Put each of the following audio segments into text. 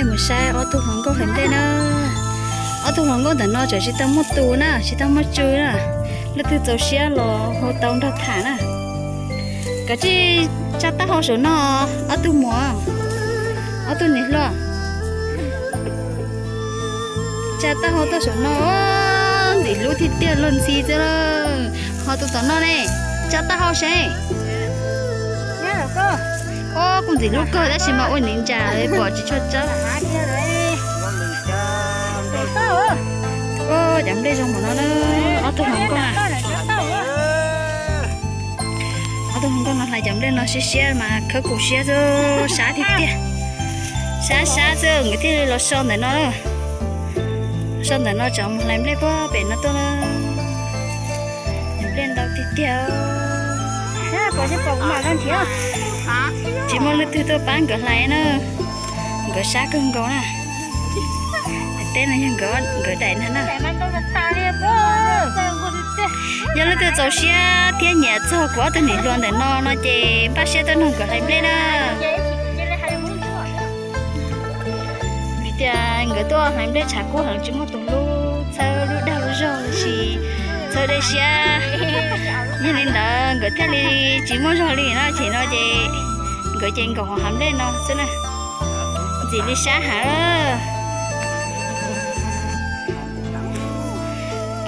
Mus saib ob tug hluas nkauj hlais nplej na. Ob tug hluas nkauj ntawm no tseem tsis tau muaj tus na, tsis tau muaj tsw na. Leej twg txaus siab los hu tau nrog tham na. Kav tsij tsa taub hau saum no, ob tug muam, ob tug niam hluas. Tsa taub hau tuaj saum no, ntxim hlub tiag tiag luag ntxhi xwb lauj. Ho tus tom no ne, tsa taub hau seb. Ob, kuj ntxim hlub kawg tab sis mas ua niv ntsa pom tsis tshua txawb. Cov nplej zoo npaum no na, ob tug hluas nkauj na. Ob tug hluas nkauj no hlais cov nplej no siab siab mas khawb kuv siab xwb, sab tiag tiag. Sab sab xwb nkawd thiaj li los so ntawm no. So ntawm no tsam mus hlais nplej puag pem no tuaj na. Cov nplej ntau tiag tiag. Tsis muaj leej twg tuaj pab nkawd hlais na. Nkawd sab kawg nkaus na. Teb no yog nkawd daim ntag na. Yog leej twg txaus siab thiab nyiam txog kuv ob tug niam hluas ntawm no no ces npaj siab tuaj nrog nkawd hlais nplej na. Vim tias nkawd tuaj hlais nplej tshav kub heev tsis muaj tus hlub, txhawb lub dag lub zog los sis txhawb dej siab. Yog li ntawd nkawd thiaj li tsis muaj zog li na, ces no ces nkawd ces nkaum hauv hav nplej no xwb na. Ntxim li sab heev.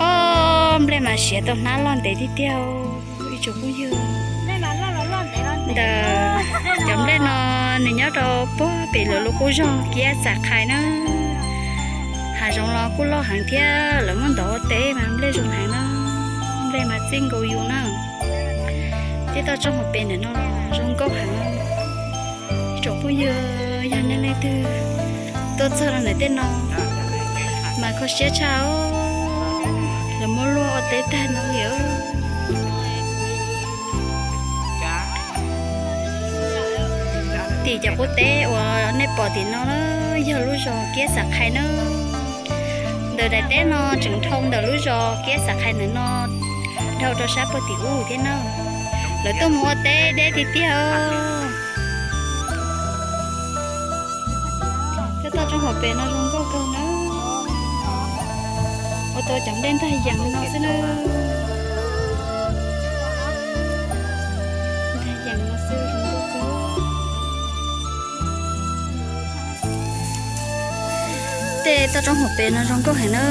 Ob, nplej mas siav tau hnab loj ntev tiag tiag. Ib tsoom phooj ywg, ntawm cov nplej no nws nyob rau puag pem lawv lub qub zog Kiab Xam Khais na. Hav zoov los kuj loj heev thiab lawv muab ntov ua teb mas nplej zoo heev na. Nplej mas txij nkaus yus na. Tej toj roob hauv pes ntawm no zoo nkauj heev. Ib tsoom phooj ywg, yog nej leej twg tuaj txog rau ntawm tej no mas kho siab tshaj os. Lawv muab luag ua teb tag no li. Tim cov qub teb uas nej pom tim no na yog lub zos Kiab Xam Khais na. Ntawm daim teb no tseem dhau ntawm lub zos Kiab Xam Khais ntawm no dhau rau sab puag tim ub thiab na. Lawv tuaj mus ua teb deb tiag tiag. Tej toj roob hauv pes no zoo nkauj kawg na. Ua tau cov nplej ntag yees no xwb na. Ntag yees no xwb zoo nkauj kawg. Tej toj roob hauv pes no zoo nkauj heev na.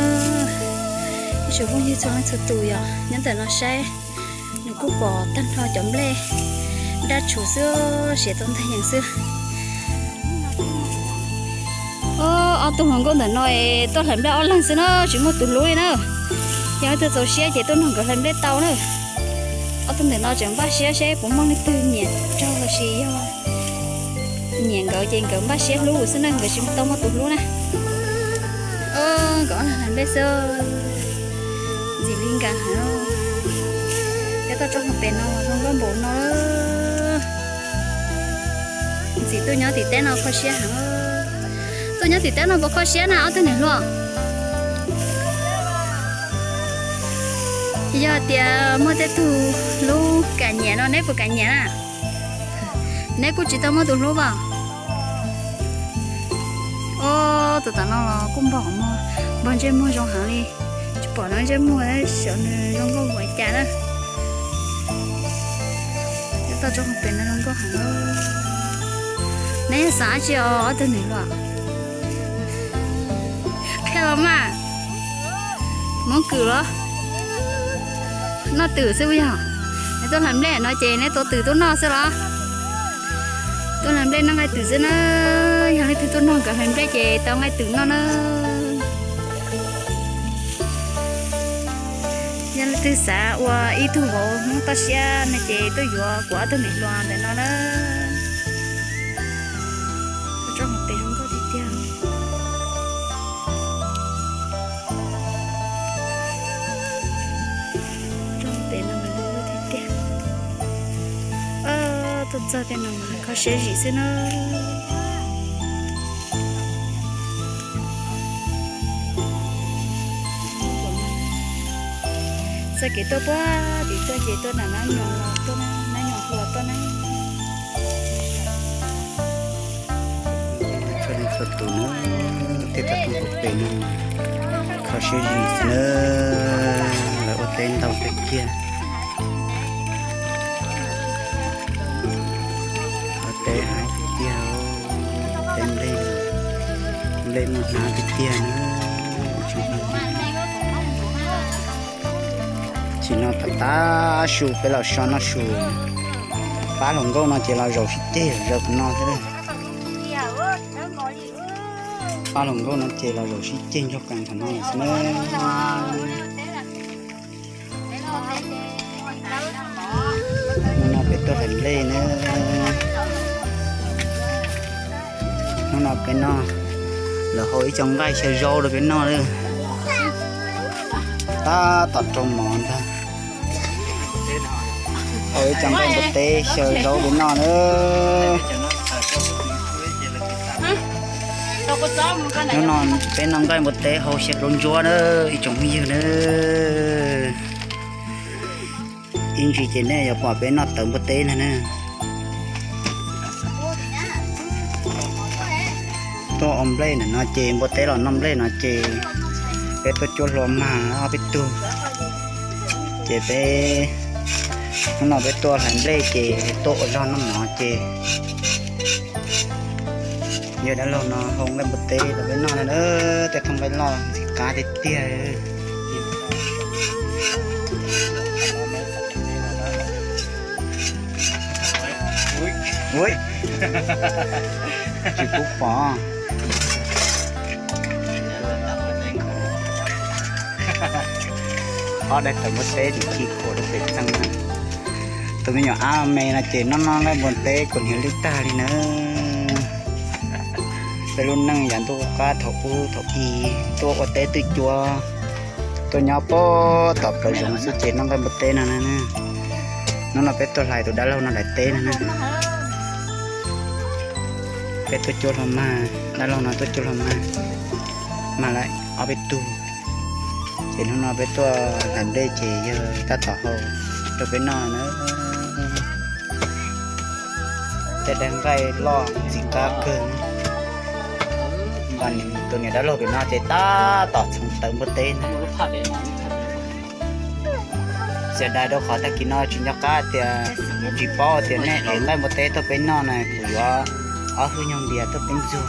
Ib tsoom phooj ywg txhua leej txhua tus yog nyob ntawm no saib, nws kuj pom tag nrho cov nplej daj tshuv xwb, siav tau ntag yees xwb. Ob tug hluas nkauj ntawm no es tuaj hlais nplej ob leeg xwb na, tsis muaj tus hlub li na. Yog leej twg txaus siab ces tuaj nrog nkawd hlais nplej tau na. Ob tug ntawm no tseem npaj siab seb puas muaj leej twg nyiam raug los sis yog nyiam nkawd ces nkawd npaj siab hlub xwb na, nkawd tsis tau muaj tus hlub na. Nkawd ob leeg hlais nplej xwb, ntxim li nkawd heev. Tej toj roob hauv pes no zoo nkauj npaum no. Ntxim tuaj nyob tim teb no kho siab heev. Tuaj nyob tim teb no puas kho siab na ob tug niam hluas? Yog tias muaj tej tug hlub kam nyiam no neb puas kam nyiam na? Neb kuj tsis tau muaj tus hlub as. Ob tug tom no los kuj npog, npog ntsej muag zoo heev li. Tsis pom no ntsej muag xyov nws zoo nkauj npaum li cas na. Tej toj roob hauv pes no zoo nkauj heev. Neb yog xav dab tsi os ob tug niam hluas? Qhia los mas. Hmoob Kws los? Noj twm xwb puas yog? Neb tuaj hlais nplej no ces neb tua twm tuaj noj xwb los? Tuaj hlais nplej noj nqaij twm xwb na. Yog leej twg tuaj nrog nkawd hlais nplej ces tau nqaij twm noj na. Yog leej twg xav ua ib tug vauv Hmoob toj siab no ces tuaj yuav kuv ob tug niam hluas ntawm no na. Toj roob hauv pes zoo nkauj tiag tiag. Toj roob hauv pes no mas zoo nkauj tiag tiag. Tuaj txog tej no mas kho siab zim xwb na. Txoj kev tuaj puag tim tuaj ces tuaj nram Nab Nyoos los tuaj, Nab Nyoos Hluas tuaj na. Tus no thiaj tau tuaj hauv pes no, kho siab zim xwb na, lawv ua teb ntau tiag tiag. Ua teb hais tiag tiag, teb nplej, nplej muaj hnab tiag tiag na. Tsis no tag tag su peb los so noj su. Pab hluas nkauj no ces los zaum sib ceg zaum no thiab. Pab hluas nkauj no ces los zaum sib ceg nrog kas thaum no xwb na. Hnub no peb tuaj hlais nplej na. Hnub no peb noj, lawv hau ib co nqaij xyaw zaub rau peb noj lawm. Tab tom raug mov ntag. Hau ib co nqaij npua teb xyaw zaub peb noj na. Hnub no peb noj nqaij npua teb hau xyaw zaub ntsuab na, ib tsoom phooj ywg na. Ib ntsis ces nej yuav pom peb noj tawv npua teb ntag na. Tuaj ua nplej ntawm no ces npua teb los noj nplej no ces peb tuaj cuab hlua mag ob peb tug. Ces peb, hnub no peb tuaj hlais nplej ces tuaj ua zog noj mov ces yawg dab laug no hau nqaij npua teb rau peb noj na. Tej thooj nqaij loj ntxim qab tiag tiag. Ui, tsis pub pom. Ob daim tawv npua teb tsis khi khuam rau pem txee na. Tus me nyuam ab me no ces noj noj nqaij npua teb kuv hniav lwj tag li na. Peb lub neej yav ntuj qub qab thaum ub thaum i tuaj ua teb twj cuab, tuaj nyob pem tom plawv zoov xwb ces noj nqaij npua teb no na. Hnub no peb tuaj hlais tus dab laug no daim teb no na. Peb tuaj cuab hlua mag, dab laug no tuaj cuab hlua mag, mag lawm ob peb tug. Ces hnub no peb tuaj hlais nplej ces yawg tab tom hau rau peb noj na. Tej daim nqaij loj ntxim qab kawg. Tus niam dab laug pem no ces tab tom txhoov tawv npua teb ntag. Xiam dais rau qhov tag kis no tsis nco qab tias, tsis paub tias nej ev nqaij npua teb tuaj peb noj na, kuv yuav ob hwj nyoog npias tuaj peb ntxuag.